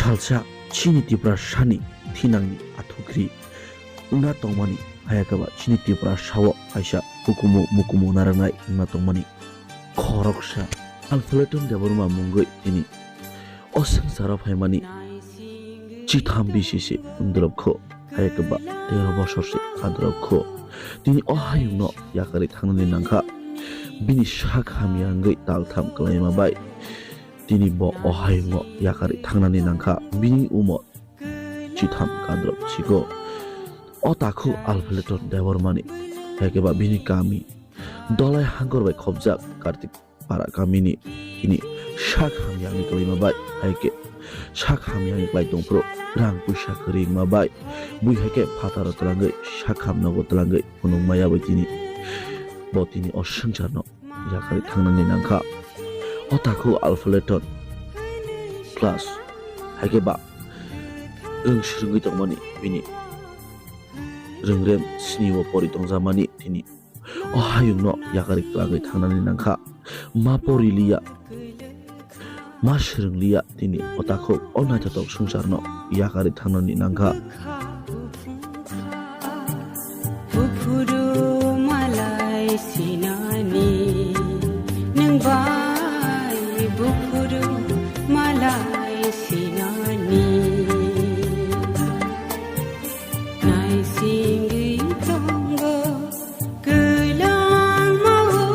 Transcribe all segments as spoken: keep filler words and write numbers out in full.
Salsa chini Tiprasani thinangni athukri wngna tongmani, hayakhe ba chini Tiprasao kaisa hukumu mukumu narwknai wngna tongmani. Khoroksa Alphaletton Debbarma mungwi tini o swngcharo phaimani chitham bisi se wngdorok kho, hayakhe ba tero bosor se kadorok kho. Tini o hayungno yakarwi thangnani nangkha. Bini sak hamya wngwi taltham kwlaima bai tini bo o hayungo yakarwi thangnani nangkha. Bini umor chitham kadrop chiko. O takhuk Alphaletton Debbarmani, haikhe ba bini kami Dolai Hangkor bai khopjak Kartik Para kamini tini sak hamya wngwi kwlaima bai, haikhe sak hamya wngwi kwlai tongphuru rang puisa kwrwi wngma bai bui haikhe phataro twlangwi sak ham nogo twlangwi phunukma ya bai tini bo tini o swngcharno yakarwi thangnani nangkha. O takhuk Alphaletton class haikhe ba rwng swrwngwi tongmani bini rwngrem sini o pori tongjakmani tini o hayungno yakarwi kwlangwi thangnani nangkha. Ma poriliya, ma swrwngliya tini o takhuk o naithotok swngcharno yakarwi thangnani nangkha. Buphuru malai sinani, nwng bai buphuru malai sinani. Naisingwi tongo kwlangma o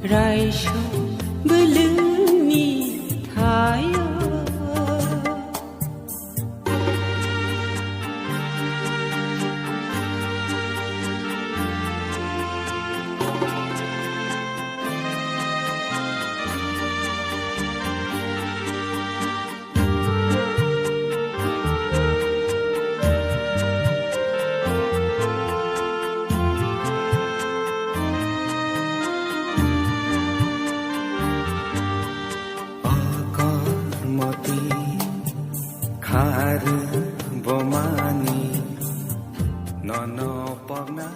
raisok bwlwngni thaio. Akormoti khar bomani nono pogna.